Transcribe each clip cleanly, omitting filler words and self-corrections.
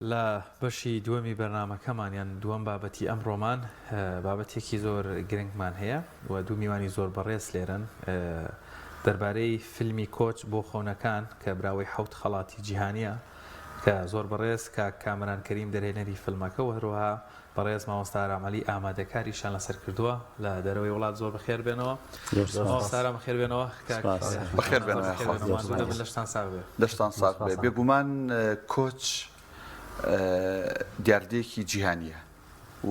لە بەشی دووەمی بەرنامەکەمان یان دووەم بابەتی ئەمڕۆمان بابەتێکی زۆر گرنگمان هەیە و دوو میوانی زۆر بەڕێز لێرەن دەربارەی فیلمی کۆچ بۆ خەونەکان کە براوەی حەوت خەڵاتی جیهانیە کە زۆر بەڕێز کاک کامەران کەریم دەرهێنەری فیلمەکە و هەروەها بەڕێز مامۆستا ئارام عەلی ئامادەکاریشیان لەسەر کردووە لە دەرەوەی وڵات زۆر بەخێر بێنەوە مامۆستا ئارام بەخێر بێنەوە کاک بەخێر بێنەوە یاخوا. ماندوو نەبن لەشتان ساغ بێ. لەشتان ساغ بێ. بێگومان کۆچ دیاردەیەکی جیهانییە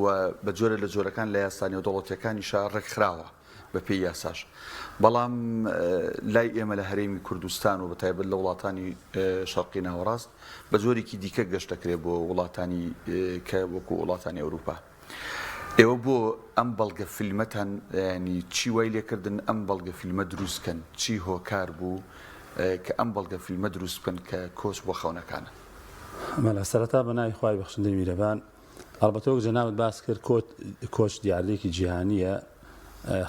و بە جۆرە لە جۆرەکان لە یاسا نێودەوڵەتییەکانیشا ڕێکخراوە. بەپێی یاساش. بەڵام لای ئێمە لە هەرێمی کوردستان و بەتایبەت لە وڵاتانی شەرقی ناوەڕاست بە جۆرێکی دیکە گەشت دەکرێت بۆ وڵاتانی کە وەکو وڵاتانی ئەوروپا. ئێوە بۆ ئەم بەڵگە فیلمەتان ینی چی وای لێکردن ئەم بەڵگە فیلمە دروست کەن؟ چی هۆکار بوو کە ئەم بەڵگە فیلمە دروست بکەن کە کۆچ بۆ خەونەکانە؟ بەڵێ سەرەتا بە ناوی خوای بەخشندەی میرەبان ئەڵبەتە وەک جەنابت باس کرد کۆچ دیاردەیەکی جیهانییە،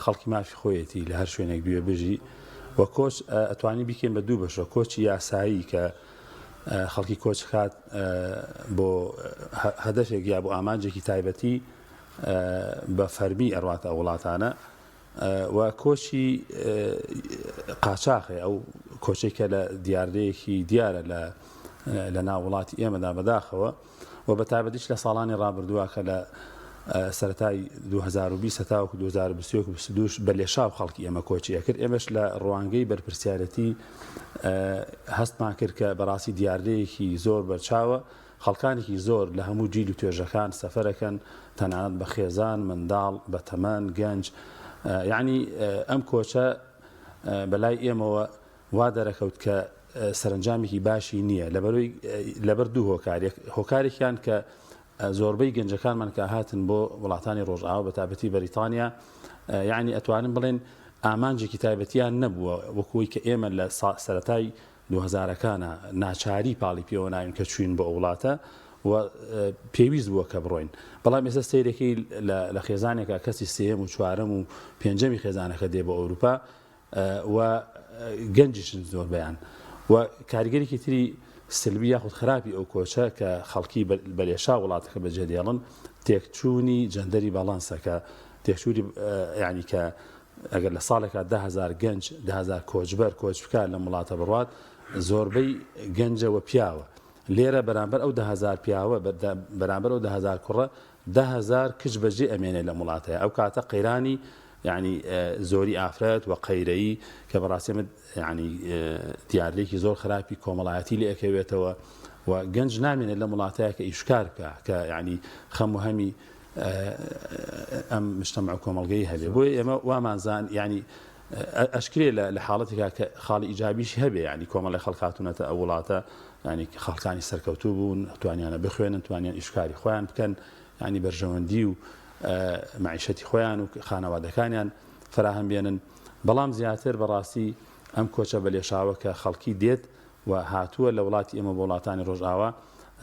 خەڵکی مافی خۆیەتی لە هەر شوێنێک بیوێ بژی و کۆچ ئەتوانی بیکەین بە دوو بەشەوە، کۆچی یاسایی کە خەڵکی کۆچ کات بۆ هەدەفێک یا بۆ ئامانجێکی تایبەتی بە فەرمی ئەڕواتە ئەو وڵاتانە و کۆچی قاچاخێ ئەو کۆچێک کە لە دیاردەیەکی دیارە لە لە ناو وڵاتی ئێمەدا بەداخەوە و بە تایبەتیش لە ساڵانی ڕابردووە کە لە سەرەتای 2020 هەتاوەکو 2021 و 22 بە لێشاو خەڵکی ئێمە کۆچی ئەکرد ئێمەش لە ڕوانگەی بەرپرسیارەتی هەستمان کرد کە بەڕاستی دیاردەیەکی زۆر بەرچاوە خەڵکانێکی زۆر لە هەموو جیل و توێژەکان سەفەرەکەن تەنانەت بە خێزان منداڵ بە تەمەن گەنج یعنی ئەم کۆچە بەلای ئێمەوە وا دەرەکەوت کە سەرەنجامێکی باشی نییە لەبەرەوەی لەبەر دوو هۆکار هۆکارێکیان کە زۆربەی گەنجەکانمان کە هاتن بۆ وڵاتانی ڕۆژئاوا بە تایبەتی بەریتانیا یعنی ئەتوانن بڵێن ئامانجێکی تایبەتیان نەبووە وەکوی کە ئێمە لە سەرەتای دوهەزارەکانە ناچاری پاڵی پێوە ناوین کە چوین بۆ ئەو وڵاتە و پێویست بووە کە بڕۆین بەڵام ئێستا سەیرەکەی لە خێزانێکە کەسی سێیەم و چوارەم و پێنجەمی خێزانەکە دێ بۆ ئەوروپا و گەنجیشن زۆربەیان و کاریگەرێکی تری سلبی یاخود خراپی ئەو کۆچە کە خەڵکی بەلێشا وڵاتەکە بەجێ دێڵن تێکچوونی جەندەری باڵانسە کە تێکچووری ینی کە ئەگەر لە ساڵێکا 10هزار گەنج 10هزار کۆچبەر کۆچ بکات لەم وڵاتە بڕات زۆربەی گەنجەوە پیاوە لێرە بەرامبەر ئەو 10هزار پیاوە بەرامبەر ئەو 10هزار کوڕە 10هزار کچ بەجێ ئەمێنێ لەم وڵاتەیە ئەو کاتە قەیرانی یانی زۆری ئافرەت و قەیرەیی کە بەڕاستی ئەمە یانی دیاردەیەکی زۆر خراپی کۆمەڵایەتی لێ ئەکەوێتەوە و گەنج نامێنێت لەم وڵاتەیە کە ئیشکار بکە کە یانی خەم و هەمی ئەم مجتەمع و کۆمەڵگەی هەبێ بۆیە ئێمە وامانزان یانی ئەشکرێ لە حاڵەتێکا کە خاڵی ئیجابیش هەبێ یانی کۆمەڵی خەڵک هاتوونەتە ئەو وڵاتە ینی خەڵکانی سەرکەوتوو بوون توانیانە بخوێنن توانیان ئیشکاری خۆیان بکەن ینی بەرژەوەندی و مەعیشەتی خۆیان و خانەوادەکانیان فەراهەم بێنن، بەڵام زیاتر بەڕاستی ئەم کۆچە بەلێشاوە کە خەڵکی دێت و هاتووە لە وڵاتی ئێمە بۆ وڵاتانی ڕۆژئاوا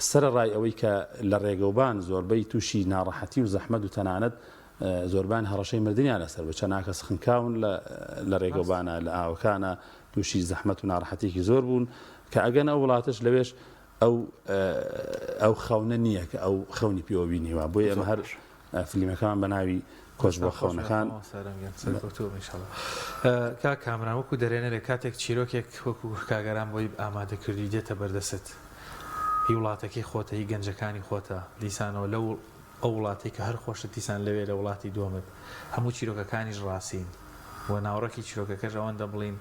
سەرەڕای ئەوەی کە لە ڕێگەوبان زۆربەی تووشی ناڕەحەتی و زەحمەت و تەنانەت زۆربان هەڕەشەی مردنیان لەسەر بوو چەناکە خنکاون لە ڕێگەوبانە لە ئاوەکانە تووشی زەحمەت و ناڕەحەتێکی زۆر بوون کە ئەگەن ئەو وڵاتەش لەوێش ئەو ئەو خەونە نییە کە ئەو خەونی پێوە بینیوە بۆیە ئێمە هەر فلیمەکەمان بە ناوی کۆچ بۆ خەونەکان. کاک کامران وەکو دەرێنەرێک کاتێک چیرۆکێک وەکو کاک ئارام بۆی ئامادە کردووی دێتە بەردەست هی وڵاتەکەی خۆتە هی گەنجەکانی خۆتە دیسانەوە لەو ئەو وڵاتەی کە هەر خۆشت دیسان لەوێ لە وڵاتی دووەمت هەموو چیرۆکەکانیش ڕاستین و ناوەڕۆکی چیرۆکەکەش ئەوەندە بڵین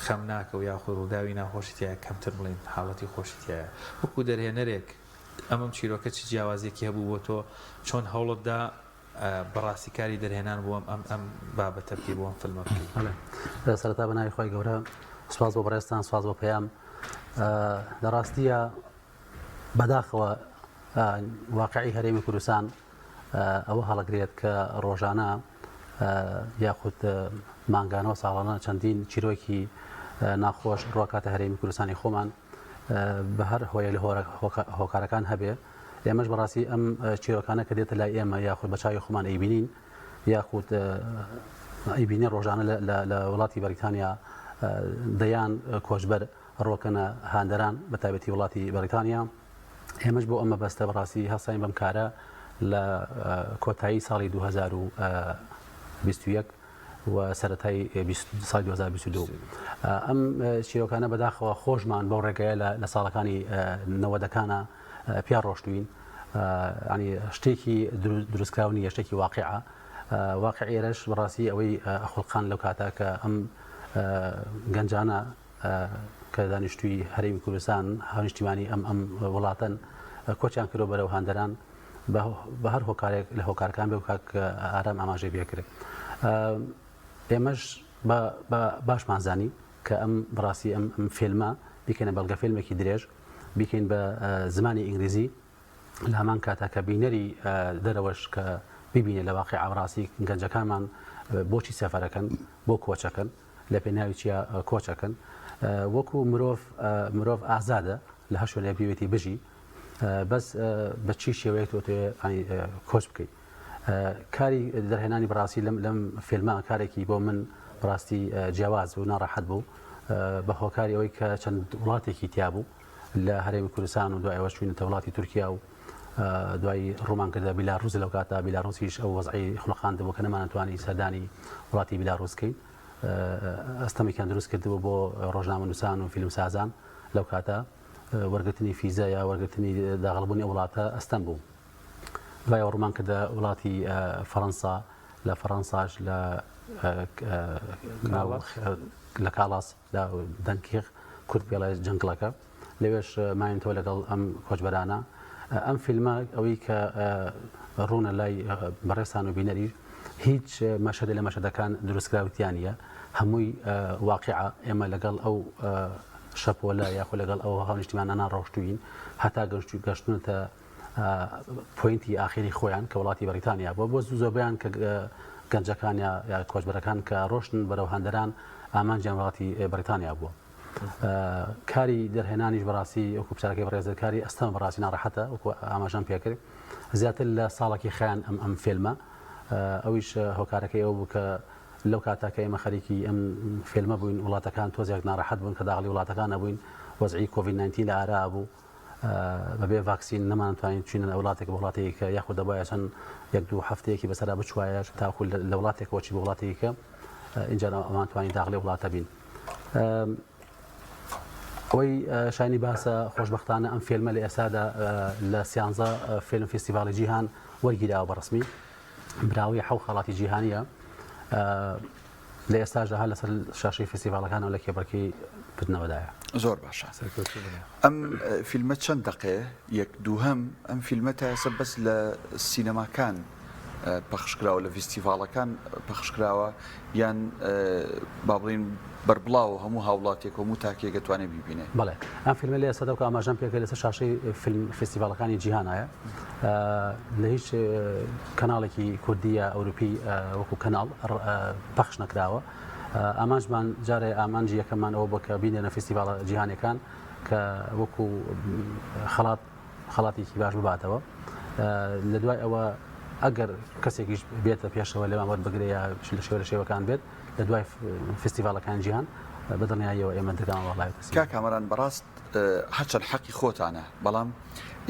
خەمناکە و یاخود ڕووداوی ناخۆشی تیایە کەمتر بڵین حاڵەتی خۆشی تیایە وەکو دەرهێنەرێک ئەمەم چیرۆکە چ جیاوازیەکی هەبوو بۆ تۆ چۆن هەوڵت دا بەڕاستی کاری دەرهێنان بۆ ئەم ئەم بابەتە بکەی بۆ ئەم فیلمە بکەی؟ بەڵێ سەرەتا بە ناوی خوای گەورە سوپاس بۆ بەڕێزتان سوپاس بۆ پەیام لە ڕاستیە بەداخەوە واقعی هەرێمی کوردستان ئەوە هەڵەگرێت کە ڕۆژانە یاخود مانگانە و ساڵانە چەندین چیرۆکی ناخۆش ڕۆکاتە هەرێمی کوردستانی خۆمان بە هەر هۆیە لە هۆکارەکان هەبێ ئێمەش بەڕاستی ئەم چیرۆکانە کە دێتە لای ئێمە یاخود بە چاوی خۆمان ئەیبینین یاخود ئەیبینین ڕۆژانە لە وڵاتی بەریتانیا دەیان کۆچبەر ڕۆکەنە هەندەران بە تایبەتی وڵاتی بەریتانیا. ئێمەش بۆ ئەم مەبەستە بەڕاستی هەڵساین بەم کارە لە کۆتایی ساڵی 2021 و سەرەتای ساڵی 2022 ئەم چیرۆکانە بەداخەوە خۆشمان بەو ڕێگەیە لە ساڵەکانی نەوەدەکانە پیا ڕۆشتوین ینی شتێکی دروستکراو نیە شتێکی واقعە واقع ئێرەش بەڕاستی ئەوەی ئەخڵقان لەو کاتە کە ئەم گەنجانە کە دانیشتووی هەرێمی کوردستان هاونیشتیمانی ئەم ئەم وڵاتەن کۆچیان کردو بەرەو هەندەران بە هەر هۆکارێک لە هۆکارەکان بێ کاک ئارام ئاماژەی پێکرد ئێمەش بە باشمان زانی کە ئەم بەڕاستی ئەم ئەم فیلمە بیکەنە بەڵگە فیلمێکی درێژ بیکەین بە زمانی ئینگلیزی لە هەمان کاتا کە بینەری دەرەوەش کە ببینێ لە واقع بەڕاستی گەنجەکانمان بۆچی سەفەرەکەن بۆ کۆچەکەن لە پێناوی چیا کۆچ ئەکەن وەکو مرۆڤ مرۆڤ ئازادە لە هەر شوێنێک بیوێتی بژی بەس بە چی شێوەیەک تۆ تۆ کۆچ بکەیت کاری دەرهێنانی بەڕاستی لەم لەم فیلمە کارێکی بۆ من بەڕاستی جیاواز بوو ناڕەحەت بوو بە هۆکاری ئەوەی کە چەند وڵاتێکی تیا بوو لە هەرێمی کوردستان و دوای ئەوە چوینەتە وڵاتی تورکیا و دوایی ڕوومان کردە بیلاڕوس لەو کاتە بیلاڕوسیش ئەو وەزعی خوڵقاندبوو کە نەمانەتوانی سەردانی وڵاتی بیلاڕوس کەین ئەستەمێکیان دروست کردبوو بۆ ڕۆژنامەنووسان و فیلمسازان لەو کاتە وەرگرتنی فیزە یا وەرگرتنی داغڵبوونی ئەو وڵاتە ئەستەم بوو دوای ئەوە ڕوومان کردە وڵاتی فەڕەنسا لە فەڕەنساش لە لە کاڵاس لە دەنکیغ کورد پێڵێ جەنگڵەکە لەوێش ماینەوە لەگەڵ ئەم کۆچبەرانە ئەم فیلمە ئەوەی کە ڕوونە لای بەڕێزتان و بینەری هیچ مەشهدە لە مەشهدەکان دروستکراوتیان نییە هەمووی واقعە ئێمە لەگەڵ ئەو شەپۆلە یاخۆ لەگەڵ ئەو هاونیشتیمانانە ڕۆشتوین هەتا گەشتونەتە point ی ئاخیری خۆیان کە وڵاتی بەریتانیا بووە بۆ زۆربەیان کە گەنجەکان یا کۆچبەرەکان کە ڕۆشتن بەرەو هەندەران ئامانجیان وڵاتی بەریتانیا بووە. کاری دەرهێنانیش بەڕاستی وەکو پرسیارەکەی بەڕێزت کاری ئەستەمە بەڕاستی ناڕەحەتە وەکو ئاماژەم پێکرد زیاتر لە ساڵێکی خایان ئەم ئەم فیلمە ئەویش هۆکارەکەی ئەو بوو کە لەو کاتە کە ئێمە خەریکی ئەم فیلمە بووین وڵاتەکان تۆزێک ناڕەحەت بوون کە داخلی وڵاتەکان نەبووین وەزعی کۆڤید 19 لە ئارا بوو بەبێ ڤاکسین نەمانتوانی بچینە وڵاتێک بۆ وڵاتێکی کە یاخود دەبایە چەند یەک دوو هەفتەیەکی بەسەرا بچوایە تاکو لە وڵاتێکەوە چی بۆ وڵاتێکی کە ئینجا ئەمانتوانی داخلی وڵاتە بین. ئەوەی شانی باسە خۆشببختانە ئەم فیلمە لە ئێستادا لە سیانزە فیلم فیستیڤاڵی جیهان وەرگیراوە بە ڕسمی براوەی حەو خەڵاتی جیهانیە لە ئێستاشدا هەر لەسەر شاشەی فیستیڤاڵەکانەوە لە کێبڕکێی بردنەوەدایە. زۆر باشە ئەم فیلمە چەند دەقەیە یەک دووهەم ئەم فیلمە تا ئێستا بەس لە سینەماکان پەخش کراوە لە ڤیستیڤاڵەکان پەخش کراوە یان با بڵین بەربڵاوە هەموو هاوڵاتێک هەموو تاکێک دەتوانێت بیبینێ؟ بەڵێ ئەم فیلمە لە ئێستادا کە ئاماژەم پێکرد لەسەر شاشەی فیلم فیستیڤاڵەکانی جیهانایە لە هیچ کەناڵێکی کوردی یا ئەوروپی وەکو کەناڵ پەخش نەکراوە ئامانجمان جارێ ئامانجی یەکەممان ئەوە بوو کە بینێنە فیستیڤاڵە جیهانەکان کە وەکو خەڵات خەڵاتێکی باش بباتەوە لە دوای ئەوە ئەگەر کەسێکیش بێتە پێشەوە لێمان وەربگرێ یا لە شێوە لە شێوەکان بێت لە دوای فستیڤالەکان جیهان بە دڵنیاییەوە ئێمە دەگەڵ وەڵای کاک کامەران بەڕاست هەرچەند حەقی خۆتانە بەڵام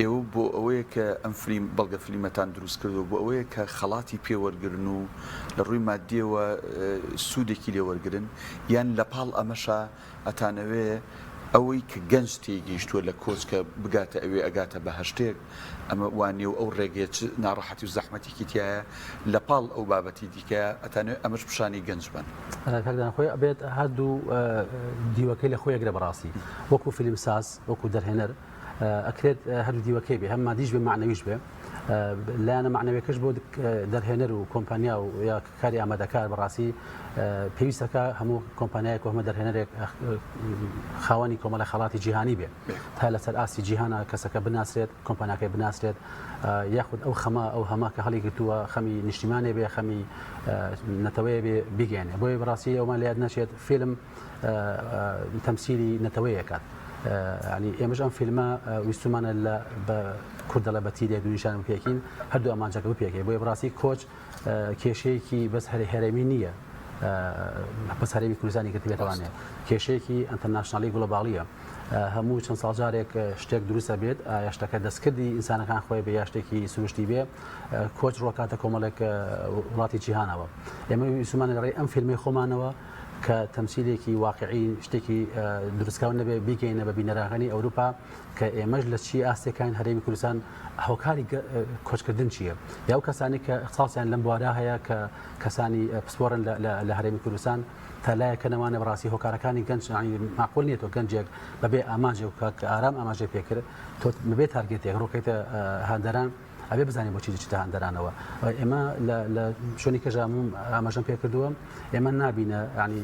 ئێوە بۆ ئەوەیە کە ئەم فلیم بەڵگە فلیمەتان دروست کردو بۆ ئەوەیە کە خەڵاتی پێ وەرگرن و لە ڕووی مادیەوە سوودێکی لێ وەرگرن یان لە پاڵ ئەمەشا ئەتانەوێ ئەوەی کە گەنج تێیگەیشتووە لە کۆچ کە بگاتە ئەوێ ئەگاتە بەهەشتێک ئەمە وانیە و ئەو ڕێگەیە چ ناڕەحەتی و زەحمەتێکی تیایە لە پاڵ ئەو بابەتی دیکەیە ئەتانەوێ ئەمەش پیشانی گەنج بەن. کاک دانا خۆی ئەبێت هەردوو دیوەکەی لە خۆی ئەگرێ بەڕاستی وەکو فیلمساز وەکو دەرهێنەر ئەکرێت هەردوو دیوەکەی بێ هەم مادیش بێ مەعنەویش بێ لایەنە مەعنەویەکەش بۆ دەرهێنەر و کۆمپانیا و یا کاری ئامادەکار بەڕاستی پێویستەکە هەموو کۆمپانیایەک و هەمە دەرهێنەرێک خاوەنی کۆمەڵە خەڵاتی جیهانی بێ تا لەسەر ئاستی جیهانە کەسەکە بناسرێت کۆمپانیاکەی بناسرێت یاخود ئەو خەمە ئەو هەمە کە هەڵی گرتووە خەمی نیشتیمانێ بێ خەمی نەتەوەیە بێ بیگەێنێ بۆیە بەڕاستی ئەومان لە یاد نەچێت فیلم تەمسیلی نەتەوەیەکات ینی ئێمەش ئەم فیلمە ویستومانە لە بە کوردەڵە بە تیرێک نیشان بپێکین هەردوو ئامانجەکە بپێکێ بۆیە بەڕاستی کۆچ کێشەیەکی بەس هەرێمی نییە. بەس هەرێمی کوردستانی گرتبێتەوانێ کێشەیەکی international ی global یە هەموو چەند ساڵ جارێک شتێک دروستە بێت ئایا شتەکە دەستکردی ئینسانەکان خۆی بێ یا شتێکی سروشتی بێ کۆچ ڕۆکاتە کۆمەڵێک وڵاتی جیهانەوە ئێمە ویستمان لە ڕێی ئەم فیلمەی خۆمانەوە کە تەمسیلێکی واقعی شتێکی دروستکراو نەبێ بیگەینە بە بینەرانی ئەوروپا کە ئێمەش لە چی ئاستێکین هەرێمی کوردستان هۆکاری کۆچکردن چییە یا ئەو کەسانی کە اختصاصیان لەم بوارە هەیە کە کەسانی پسپۆرن لە هەرێمی کوردستان تا لایەکە نەوانە بەڕاستی هۆکارەکانی گەنج معقول نییە تۆ گەنجێک بەبێ ئامانجێک کاک ئارام ئاماژەی پێکرد تۆ بەبێ target ێک ڕووکەیتە هەندەران ئەبێ بزانین بۆچی دەچیتە هەندەرانەوە ئێمە لە شوێنی کەژام ئاماژەم پێ کردووە ئێمە نابینە ینی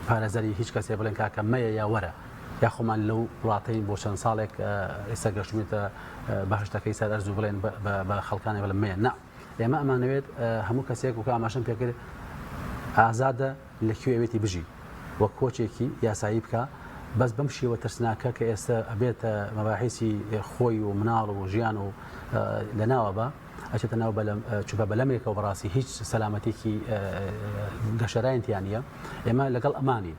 پارێزەری هیچ کەسێ بڵێن کاکە مەیە یا وەرە یا خۆمان لەو وڵاتەین بۆ چەند ساڵێک ئێستا گەشتوینەتە بەهشتەکەی سەر ئەرز و بڵێن بە خەڵکانی بڵێن مەیە نا ئێمە ئەمانەوێت هەموو کەسێک وکە ئاماژەم پێکرد ئازادە لە کوێ ئەوێتی بژی و کۆچێکی یاسایی بکا بەس بەم شێوە ترسناکە کە ئێستا ئەبێتە مەباحیسی خۆی و مناڵ و ژیان و لەناوە بە ئەچێتە ناو بەلەم چوبە بەلەمێکەوە بەڕاستی هیچ سەلامەتێکی گەشەراین تیانە ئێمە لەگەڵ ئەمانین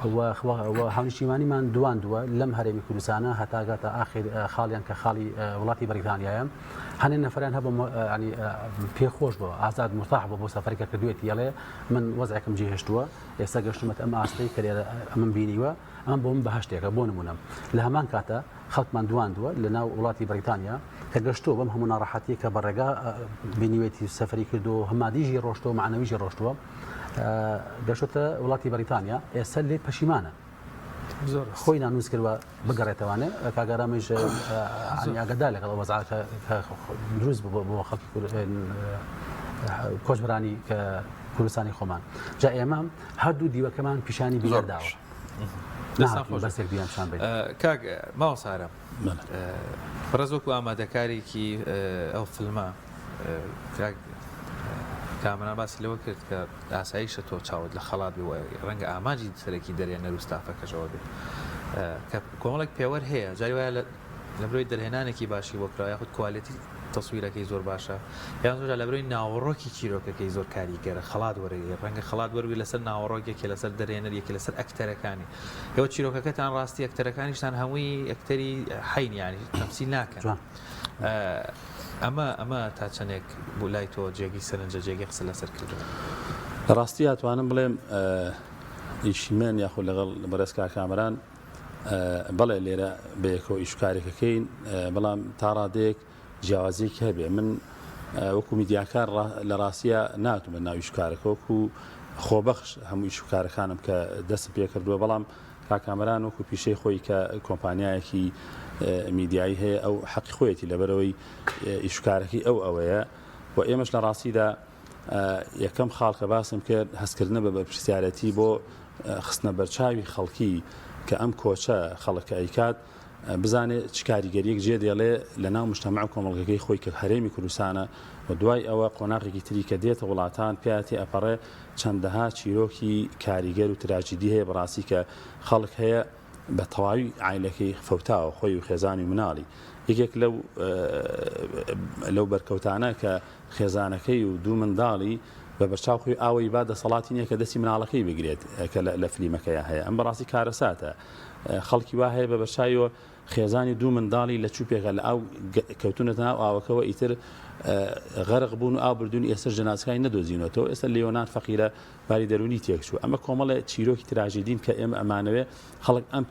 و هاونیشتیمانیمان دواندووە لەم هەرێمی کوردستانە هەتا گاتە ئاخر خاڵیان کە خاڵی وڵاتی بەریتانیایە هەنێ نەفران هەبوو ینی پێ خۆش بوو ئازاد مرتاح بوو بۆ سەفەری کە کردوێتی یاڵێ من وەزعێکم جێهێشتووە ئێستا گەشتمەت ئەم ئاستەی کە لێرە ئەمن بینیوە ئەم بۆ من بەهشتێکە بۆ نمونە لە هەمان کاتە خەڵکمان دواندووە لە ناو وڵاتی بەریتانیا کە گەشتووە بەم هەموو ناڕەحەتیە کە بە ڕێگا بینیوێتی سەفەری کردو هەمادیژی ڕۆشتووە معنەویژی ڕۆشتووە گەشتە وڵاتی بەریتانیا ئێستا لێ پەشیمانە زۆر خۆی نانووس کردوە بگەڕێتەوانێ کاگەرامەش ئاگەدا لەگەڵ وەزعەکە دروست بوو بۆ خەڵکی کۆچبرانی کە کوردستانی خۆمان جا ئێمە هەردوو دیوەکەمان پیشانی زۆر بیداوە بەسێک بیان شان کاک ماوەسارم بەڕێز وەکو ئامادەکارێکی ئەو فیلمە کاک کامەران باسی لەوە کرد کە ئاساییشە تۆ چاوت لە خەڵات بێ و ڕەنگە ئامانجی سەرەکی دەرهێنەر و ستافەکەشەوە بێت کە کۆمەڵێک پێوەر هەیە جاری وایە لە برۆی دەرهێنانێکی باشی بۆ کراوە یاخود quality تەسویرەکەی زۆر باشە یان زۆر لە برۆی ناوەڕۆکی چیرۆکەکەی زۆر کاریگەرە خەڵات وەرەگری ڕەنگە خەڵات وەرگری لەسەر ناوەڕۆک یەکێ لەسەر دەرهێنەر یەکێ لەسەر ئەکتەرەکانی ئێوە چیرۆکەکەتان ڕاستی ئەکتەرەکانیشتان هەمووی ئەکتەری حین یانی تەمسیل ناکەن ئەمە ئەمە تا چەندێک بۆ لای تۆ جێگەی سەرنجە جێگەی قسە لەسەر کردن؟ لە ڕاستی ئەتوانم بڵێم ئیشی من یاخود لەگەڵ بەڕێز کاک کامەران بەڵێ لێرە بەیەکەوە ئیش و کارێکەکەین بەڵام تا ڕادەیەک جیاوازیەکی هەبێ من وەکو میدیاکار لە ڕاستیە ناتومە ناو ئیش و کارەکە وەکو خۆبەخش هەموو ئیش و کارەکانم کە دەستم پێکردووە بەڵام کاک کامەران وەکو پیشەی خۆی کە کۆمپانیایەکی میدیایی هەیە ئەو حەقی خۆیەتی لەبەرەوەی ئیش و کارەکەی ئەو ئەوەیە و ئێمەش لە ڕاستیدا یەکەم خاڵ کە باسم کرد هەستکردنە بە بەرپرسیارەتی بۆ خستنە بەرچاوی خەڵکی کە ئەم کۆچە خەڵک کە ئەیکات بزانێ چ کاریگەریەک جێ دێڵێ لە ناو مجتەمع و کۆمەڵگەکەی خۆی کە هەرێمی کوردستانە و دوای ئەوە قۆناغێکی تری کە دێتە وڵاتان پیا تێ ئەپەڕێ چەندەها چیرۆکی کاریگەر و تراجیدی هەیە بەڕاستی کە خەڵک هەیە بە تەواوی عایلەکەی فەوتاوە خۆی و خێزانی و مناڵی یەکێک لەو لەو بەرکەوتانە کە خێزانەکەی و دوو منداڵی بە بەرچاو خۆی ئاوەی با دەسەڵاتی نییە کە دەستی مناڵەکەی بگرێت کە لە فلیمەکەیا هەیە ئەم بەڕاستی کارەساتە خەڵکی وا هەیە بە بەرچاویەوە خێزانی دوو منداڵی لە چوپێکە لە ئاو کەوتونەتە ناو ئاوەکەوە ئیتر غەرق بوون و ئاو بردوون ئێستا جەنازەکانی نەدۆزینەوەتەوە ئێستا لیۆنان فەقیرە باری دەروونی تێکچوو ئەمە کۆمەڵێ چیرۆکی تراژیدین کە ئێمە ئەمانەوێ خەڵک ئەم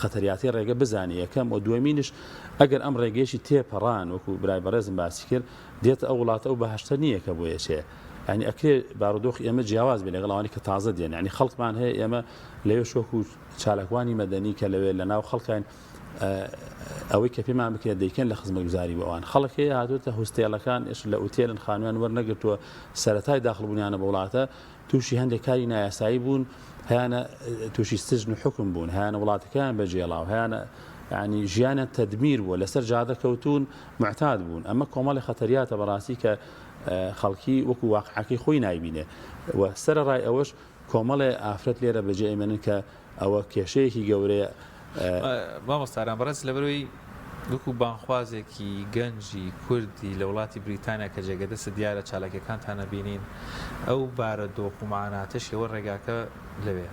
خەتەریاتی ڕێگە بزانێ یەکەم و دووەمینش ئەگەر ئەم ڕێگەیەشی تێپەڕان وەکو برای بەڕێزم باسی کرد دێتە ئەو وڵاتە ئەو بەهەشتە نییە کە بۆ یەچێ یعنی ئەکرێ بارودۆخی ئێمە جیاواز بێ لەگەڵ ئەوانەی کە تازە دێن یعنی خەڵکمان هەیە ئێمە لەوێش وەکو چالاکوانی مەدەنی کە لەوێ لە ناو خەڵکین ئەوەی کە پێمان بکرێت دەیکەن لە خزمەتگوزاری بۆ ئەوان خەڵک هەیە هاتووتە هوستێلەکان ئێش لە ئوتێلن خانویان وەرنەگرتووە سەرەتای داخڵبوونیانە بە وڵاتە تووشی هەندێک کاری نایاسایی بوون هەیانە تووشی سجن و حکم بوون هەیانە وڵاتەکەیان بەجێڵاو هەیانە ینی ژیانیان تەدمیر بووە لەسەر جادە کەوتون معتاد بوون ئەمە کۆمەڵی خەتەریاتە بەڕاستی کە خەڵکی وەکو واقعەکەی خۆی نایبینێ و سەرەڕای ئەوەش کۆمەڵێ ئافرەت لێرە بەجێ ئەمێنن کە ئەوە کێشەیەکی گەورەیە. مامۆستا ئارام بەڕێز لەبەرئەوەی. وەکو بانگخوازێکی گەنجی کوردی لە وڵاتی بریتانیا کە جێگە دەستت دیارە چالاکیەکانتان ئەبینین ئەو بارە دۆخ و معاناتەش ئێوە ڕێگاکە لەوێ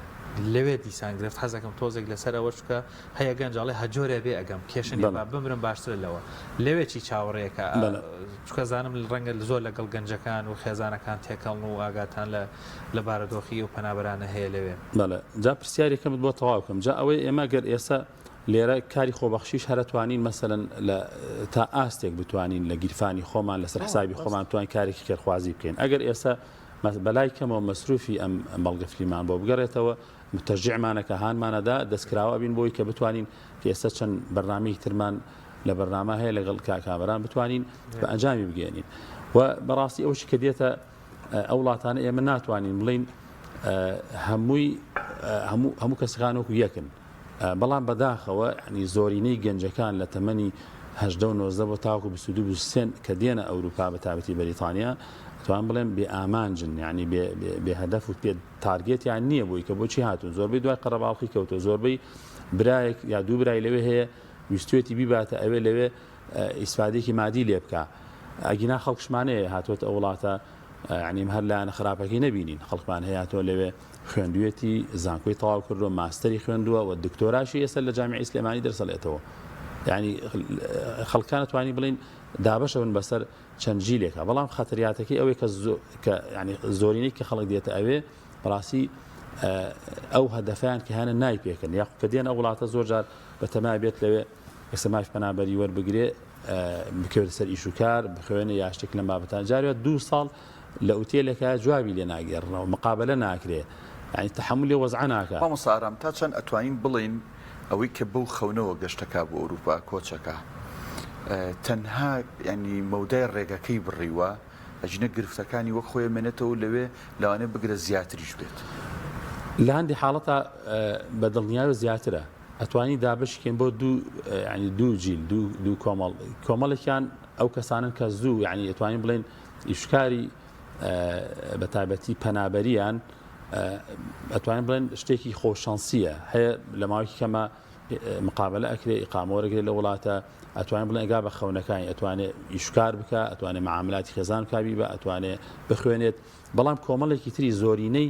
لەوێ دیسان گرفت حەزەکەم تۆزێک لەسەر ئەوە چکە هەیە گەنج ئەڵێ هەجۆرێ بێ ئەگەم کێشە نیە با بمرم باشترە لەوە لەوێ چی چاوەڕێکە چکە زانم ڕەنگە زۆر لەگەڵ گەنجەکان و خێزانەکان تێکەڵن و ئاگاتان لە لە بارەدۆخی ئەو پەنابەرانە هەیە لەوێ. بەڵێ جا پرسیارێکەمت بۆ تەواو کەم جا ئەوەی ئێمە گەر ئێستا لێرە کاری خۆبەخشیش هەر ئەتوانین مەسەلەن لە تا ئاستێک بتوانین لە گیرفانی خۆمان لەسەر حسابی خۆمان بتوانین کارێکی خێرخوازی بکەین ئەگەر ئێستا بەلای کەمەوە مەسروفی ئەم بەڵگە فلیمان بۆ بگەڕێتەوە متەشجیعمانە کە هانمانەدا دەستکراوە بین بۆی کە بتوانین کە ئێستا چەند بەرنامەیەکی ترمان لە بەرنامە هەیە لەگەڵ کاک کامەران بتوانین بە ئەنجامی بگەێنین و بەڕاستی ئەوشی کە دێتە ئەو وڵاتانە ئێمە ناتوانین بڵین هەمووی هەموو هەموو کەسەکان وەکو یەکن بەڵام بەداخەوە ینی زۆرینەی گەنجەکان لە تەمەنی هەژدە و 19 بۆ تاوەکو 22 23 کە دێنە ئەوروپا بە تابەتی بەریتانیا توان بڵێم بێ ئامانجن یعنی بێ هەدەف و پێ target یان نییە بۆی کە بۆچی هاتوون زۆربەی دوای قەرەباڵخی کەوتۆ زۆربەی برایەک یا دوو برای لەوێ هەیە ویستوێتی بیباتە ئەوێ لەوێ ئیسفادێکی مادی لێ بکا ئەگینا خەڵکشمانەیە هاتووەتە ئەو وڵاتە یعنی هەر لایەنە خراپەکەی نەبینین خەڵکمان هەیە هاتووە لەوێ خوێندوێتی زانکۆی تەواو کردووە ماستەری خوێندووە و دکتۆراشی ئێستا لە جامیعی سلێمانی دەرسەڵێتەوە یعنی خەڵکانە توانی بڵین دابەشە بن بەسەر چەند جیلێکە بەڵام خەتەریاتەکەی ئەوەی کە کە یعنی زۆرینەی کە خەڵک دێتە ئەوێ بەڕاستی ئەو هەدەفیان کە هەنە نایپێکن یاخود کە دێن ئەو وڵاتە زۆر جار بەتەما بێت لەوێ ئێستا مافی پەنابەری وەربگرێ بکەوێتە سەر ئیش و کار بخوێنێ یا شتێک لەم بابەتان جارێ دوو ساڵ لە ئوتێلێکە جوابی لێ ناگێڕنەوە مقابلە ناکرێ یعنی تەحەمولی وەزعە ناکا. مامۆستا ئارام تا چەند ئەتوانین بڵێین ئەوەی کە بەو خەونەوە گەشتەکا بۆ ئەوروپا کۆچەکا تەنها یانی مەودای ڕێگەکەی بڕیوە ئەگینا گرفتەکانی وەک خۆی ئەمێنێتەوە لەوێ لەوانەیە بگرە زیاتریش بێت؟ لە هەندی حاڵەتا بە دڵنیایەوە زیاترە ئەتوانی دابەشی کەین بۆ دوو یانی دوو جیل دوو دوو کۆمەڵ کۆمەڵێکیان ئەو کەسانن کە زوو یانی ئەتوانین بڵێین ئیشکاری بە تایبەتی پەنابەریان ئەتوانین بڵێن شتێکی خۆشەنسیە هەیە لە ماوەیەکی کەمە مقابلە ئەکرێ ئیقامە وەرەگرێ لە وڵاتە ئەتوانین بڵێن ئەگا بە خەونەکانی ئەتوانێ ئیشکار بکە ئەتوانێ معاملاتی خێزان بکبی بە ئەتوانێ بخوێنێت بەڵام کۆمەڵێکی تری زۆرینەی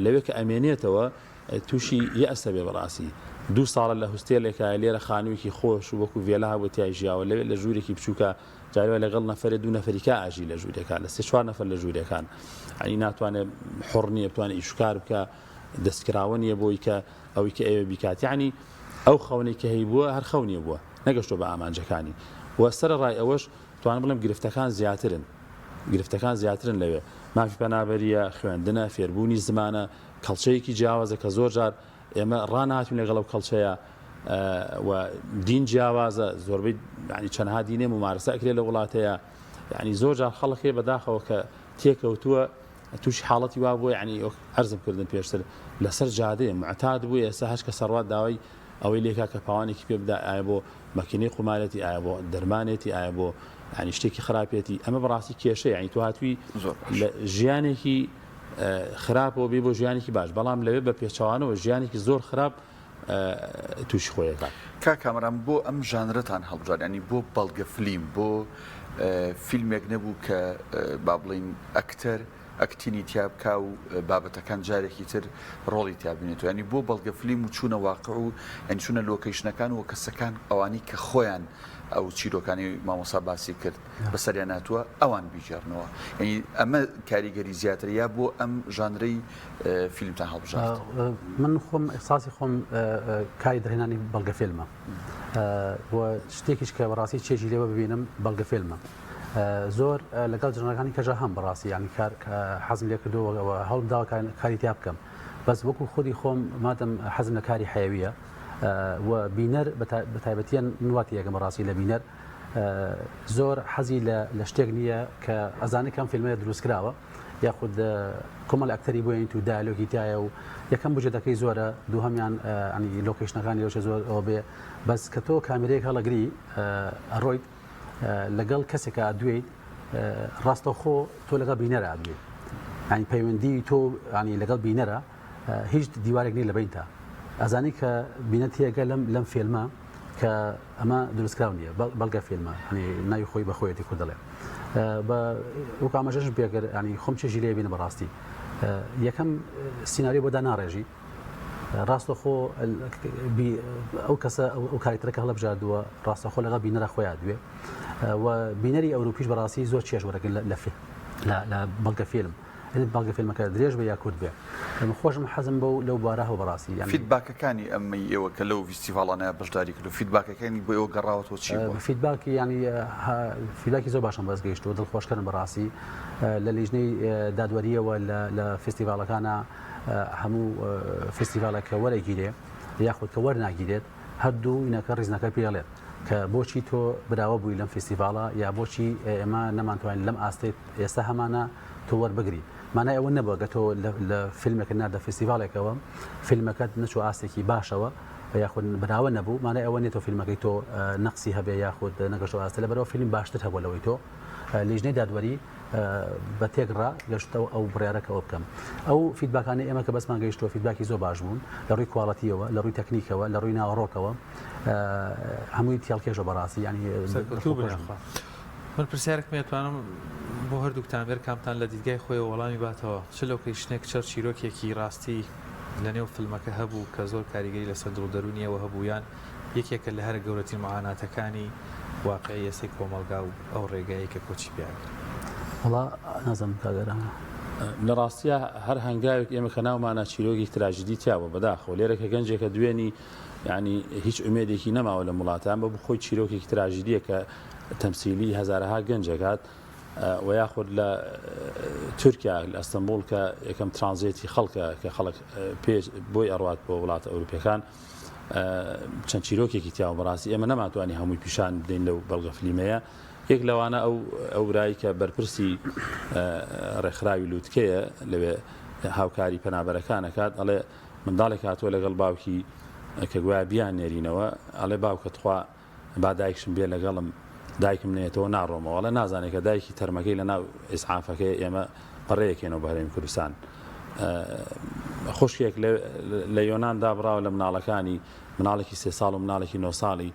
لەوێ کە ئەمێنێتەوە تووشی یەئسە بێ بەڕاستی دوو ساڵە لە هوستێلێکە لێرە خانوویەکی خۆش وەکو ڤێلا هەبوو تای ژیاوە لەوێ لە ژوورێکی بچووکە جارێ لەگەڵ نەفەرێ دوو نەفەری کا ئەژی لە ژوورێکا لە سێ چوار نەفەر لە ژوورێکان ئەنی ناتوانێت حڕ نییە بتوانێت ئیشکار بکە دەستکراوە نییە بۆی کە ئەوەی کە ئەوێ بیکات یعنی ئەو خەونەی کە هەیبووە هەر خەونیە بووە نەگەشتووە بە ئامانجەکانی و سەرەڕای ئەوەش توانم بڵێم گرفتەکان زیاترن گرفتەکان زیاترن لەوێ مافی پەنابەریە خوێندنە فێربوونی زمانە کەڵچەیەکی جیاوازە کە زۆر جار ئێمە ڕانەهاتوین لەگەڵ ئەو کەڵچەیە و دین جیاوازە زۆربەی ینی چەندها دینێ ممارسە ئەکرێ لە وڵاتەیە ینی زۆر جار خەڵک هەیە بەداخەوە کە تێکەوتووە تووشی حاڵەتی وا بووە ینی عەرزم کردن پێشتر لەسەر جادەیە معتاد بوو ئێستا هەش کە سەڕوات داوای ئەوەی لێکا کە پاوانێکی پێ بدا ئایا بۆ مەکینەی قومارێتی ئایا بۆ دەرمانێتی ئایا بۆ ینی شتێکی خراپێتی ئەمە بەڕاستی کێشە ینی تو هاتووی لە ژیانێکی خراپەوە بێ بۆ ژیانێکی باش بەڵام لەوێ بە پێچەوانەوە ژیانێکی زۆر خراپ تووشی خۆی ئەکات. کاک کامەران بۆ ئەم ژانرەتان هەڵبژارد یانی بۆ بەڵگە فلیم بۆ فیلمێک نەبوو کە با بڵێین ئەکتەر ئەکتینی تیا بکا و بابەتەکان جارێکی تر ڕۆڵی تیا بینێتەوە یانی بۆ بەڵگە فلیم و چوونە واقع و یانی چوونە لۆکەیشنەکان و کەسەکان ئەوانی کە خۆیان ئەو چیرۆکانی مامۆسا باسی کرد بەسەریان هاتووە ئەوان بیگێڕنەوە یانی ئەمە کاریگەری زیاتر یا بۆ ئەم ژانرەی فیلمتان هەڵبژارد؟ من خۆم ئیحساسی خۆم کاری دەرهێنانی بەڵگە فیلمە و شتێکیش کە بەڕاستی چێژی لێوە ببینم بەڵگە فیلمە زۆر لەگەڵ ژنەکانی کەژا هەم بەڕاستی ینی کار حەزم لێ کردەوە هەڵم داوە کاری تیا بکەم بەس وەکو خودی خۆم مادەم حەزم لە کاری حەیەویە و بینەر بەتایبەتیان من واتی یەکەم بەڕاستی لە بینەر زۆر حەزی لە شتێک نییە کە ئەزانێت کەم فیلمە دروست کراوە یاخود کۆمەڵ ئەکتەری بۆین تو دایلۆگی تایە و یەکەم بجێتەکەی زۆرە دووهەمیان ئەنی لۆکیشنەکانی لەوشە زۆر ئەوە بێ بەس کە تۆ کامیرەیەک هەڵەگری ئەڕۆیت لەگەڵ کەسێکە ئەدوێیت ڕاستەوخۆ تۆ لەگەڵ بینەرە ئەدوێیت ینی پەیوەندی تۆ ینی لەگەڵ بینەرە هیچ دیوارێک نیە لە بەینتا ئەزانی کە بینە تێگە لەم لەم فێلمە. کە ئەمە دروستکراو نییە بەڵگە فیلمە ینی ناوی خۆی بە خۆیەتی کورد دەڵێ بە وەک ئاماژەش پێکرد ینی خۆم چێژی لێ بینە بەڕاستی یەکەم سیناریۆ بۆ داناڕێژی ڕاستەخۆ ئەو کەسە ئەو کارکتەرەکە هەڵبژاردووە ڕاستەخۆ لەگەڵ بینەرە خۆیان دوێ و بینەری ئەوروپیش بەڕاستی زۆر چێژ وەرەگرن لە لە بەڵگە فیلم بەڵگە فیلمەکە درێژ بێ یا کورت بێ من خۆشم حەزم بەو لەو بوارە هەبوو بەڕاستی یانی. feedback ەکانی ئەمەی ئێوە کە لەو ڤیستیڤاڵانە بەشداری کردووە feedback ەکانی بۆ ئێوە گەڕاوەتەوە چی بووە؟ feedback ی یانی feedback ی زۆر باشم بەدەست گەیشتووە دڵخۆشکەرن بەڕاستی لە لیژنەی دادوەرییەوە لە لە فیستیڤاڵەکانا هەموو فیستیڤاڵێک کە وەرەگیرێ یاخود کە وەرناگیرێت هەردوو ینەکە ڕیزنەکە پێڵێت کە بۆچی تۆ براوە بووی لەم فیستیڤاڵە یا بۆچی ئێمە نەمانتوانی لەم ئاستەی ئێستا هەمانە تۆ وەربگری مانای ئەوە نەبووە گە تۆ لە فیلمێکت ناردە فیستیڤاڵێکەوە فیلمەکەت نەچوو ئاستێکی باشەوە یاخود براوە نەبوو مانای ئەوە نیە تۆ فیلمەکەی تۆ نەقسی هەبێ یاخود نەگەشتۆ ئاستە لەبەرەوە فیلم باشتر هەبووە لەوەی تۆ لیژنەی دادوەری بە تێکڕا گەشتەوە ئەو بڕیارە کە ئەوە بکەم ئەو feedback انەی ئێمە کە بەسمان گەیشتووە feedback ی زۆر باش بوون لە ڕووی quality یەوە لە ڕووی تەکنیکەوە لە ڕووی ناوەڕۆکەوە هەمووی تێڵکێشە بەڕاستی ینی سەرکەوتوو بن یاخوا. من پرسیارێکم هەیە توانم بۆ هەردووکتان بێر کامتان لە دیدگای خۆیەوە وەڵامی باتەوە چ location ێک چەر چیرۆکێکی ڕاستی لە نێو فیلمەکە هەبوو کە زۆر کاریگەری لەسەر دڵ و دەروونی ئێوە هەبوو یان یەکێکە لە هەرە گەورەترین معاناتەکانی واقعی ئێستەی کۆمەڵگا و ئەو ڕێگایەی کە کۆچی پیا کرد. وەڵا نازانم کاک ئارام. لە ڕاستیا هەر هەنگاوێک ئێمە کە ناومانە چیرۆکی تراژیدی تیا بووە بەداخەوە لێرە کە گەنجێکە دوێنی یانی هیچ ئومێدێکی نەماوە لەم وڵاتە ئەمە بۆ خۆی چیرۆکێکی تراژیدیە کە تەمسیلی هەزارەها گەنجەکات و یاخود لە تورکیا لە ئەستەنبوڵ کە یەکەم ترانزێتی خەڵکە کە خەڵک پێش بۆی ئەڕوات بۆ وڵاتە ئەوروپیەکان چەند چیرۆکێکی تیاوە بەڕاستی ئێمە نەماتوانی هەمووی پیشان بدەین لەو بەڵگە فلیمەیە یەک لەوانە ئەو ئەو برایی کە بەرپرسی ڕێکخراوی لوتکەیە لەوێ هاوکاری پەنابەرەکان ئەکات ئەڵێ منداڵێک هاتووە لەگەڵ باوکی کە گوایە بیان نێرینەوە ئەڵێ باوکە تخوا با دایکشم بێ لەگەڵم دایکم نێتەوە ناڕۆمەوە ئەڵێ نازانێت کە دایکی تەرمەکەی لەناو ئیسعافەکەی ئێمە بەڕێیەکەینەوە بە هەرێمی کوردستان خوشکێک لە یۆنان دابڕاوە لە مناڵەکانی مناڵێکی سێ ساڵ و مناڵێکی نۆ ساڵی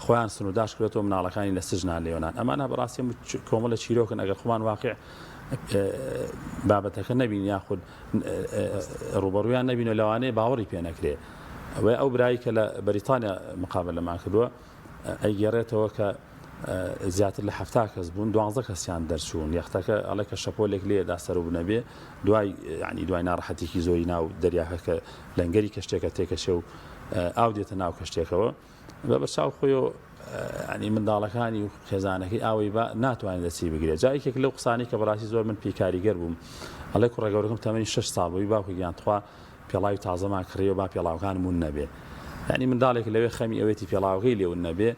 خۆیان سنووداش کرێتەوە مناڵەکانی لە سجنا لە یۆنان ئەمانە بەڕاستی کۆمەڵە چیرۆکن ئەگەر خۆمان واقع بابەتەکە نەبین یاخود ڕوبەڕویان نەبین و لەوانەیە باوەڕی پێ نەکرێ ئەوەی ئەو برایی کە لە بەریتانیا مقابلەمان کردووە ئەیگێڕێتەوە کە زیاتر لە هەفتا کەس بوون دوانزە کەسیان دەرچوون یەختەکە ئەڵێ کە شەپۆلێک لێدا سەر و بنەبێ دوای ینی دوای ناڕەحەتێکی زۆری ناو دەریاکە کە لەنگەری کەشتێکە تێکەچێ و ئاو دێتە ناو کەشتێکەوە بە بەرچاو خۆیەوە ینی منداڵەکانی و خێزانەکەی ئاوی بە ناتوانێت دەستی بگرێت جا یەکێک لەو قسانی کە بەڕاستی زۆر من پێی کاریگەر بووم ئەڵێ کوڕە گەورەکەم تەمەنی 6 ساڵ بووی باوکە گیان تخوا پێڵاوی تازەمان کڕیەوە با پێڵاوەکانم ون نەبێ یعنی منداڵێک لەوێ خەمی ئەوێتی پێڵاوەکەی لێ ون نەبێ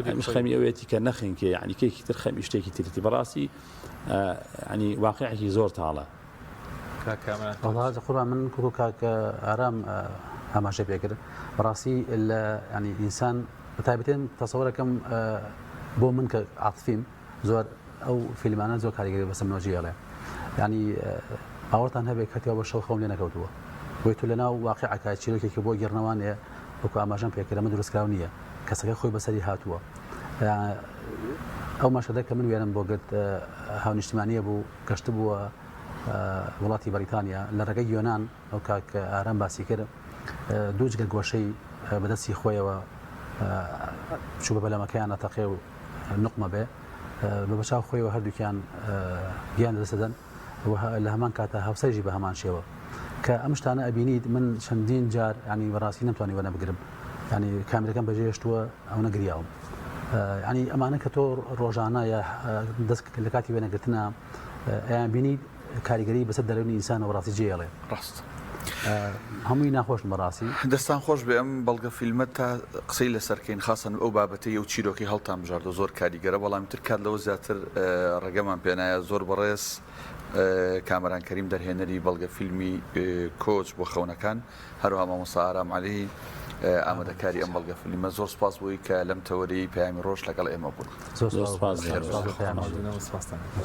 ئەمیش خەمی ئەوێتی کە نەخنکێ یعنی کێکی تر خەمی شتێکی ترتی بەڕاستی ینی واقعێکی زۆر تاڵە کاک کامەران وەڵا قوربان من کوکو کاک ئارام ئاماژەی پێکرد بەڕاستی لە ینی ئینسان بە تایبەتێن تەسەوەرەکەم بۆ من کە عاتفیم زۆر ئەو فیلمانە زۆر کاریگەری بەسەر منەوە جێڵێ ینی باوەڕتان هەبێت کەتیەوە بە شەو خەوم لێ نەکەوتووە بۆی تو لەناو واقعەکە چیرۆکێکی بۆ گێڕنەوانێ وەکو ئاماژەم پێکرد ئەمە دروستکراو نییە کەسەکە خۆی بەسەری هاتووە ئەو مەشهدە کە من وێنەم بۆ گرت هاونیشتیمانیە بوو گەشتبووە وڵاتی بەریتانیا لە ڕێگەی یۆنان ئەو کاک ئارام باسی کرد دوو جگەر گۆشەی بەدەستی خۆیەوە چوو بە بەلەمەکەیان نەتەقێ و نقمە بێ بە بەچاو خۆیەوە هەردووکیان گیان لەدەست دەدەن و لە هەمان کاتە هاوسەرژی بە هەمان شێوە کە ئەم شتانە ئەبینیت من چەندین جار ینی بەڕاستی نەمتوانی وەنە بگرم ینی کامێرەکەم بەجێهێشتووە ئەوە نەگریاوم ینی ئەمانە کە تۆ ڕۆژانە یا دەست لە کاتی وێنەگرتنە ئەیان بینی کاریگەری بەسەر دەرونی ئینسانەوە ڕاستی جێڵێ ڕاست هەمووی ناخۆشن بەڕاستی. دەستان خۆش بێ ئەم بەڵگە فیلمە تا قسەی لەسەر کەین خاسەن ئەو بابەتەی ئەو چیرۆکەی هەڵتان بژاردوە زۆر کاریگەرە بەڵام تر کات لەوە زیاتر ڕێگەمان پێنایە زۆر بەڕێز کامەران کەریم دەرهێنەری بەڵگە فیلمی کۆچ بۆ خەونەکان هەروەها مامۆستا ئارام عەلی ئامادەکاری ئەم بەڵگە فیلمە زۆر سپاس بۆی کە لەم تەوەرەی پەیامی ڕۆژ لەگەڵ ئێمە بوون. زۆر سپاس. سپاس.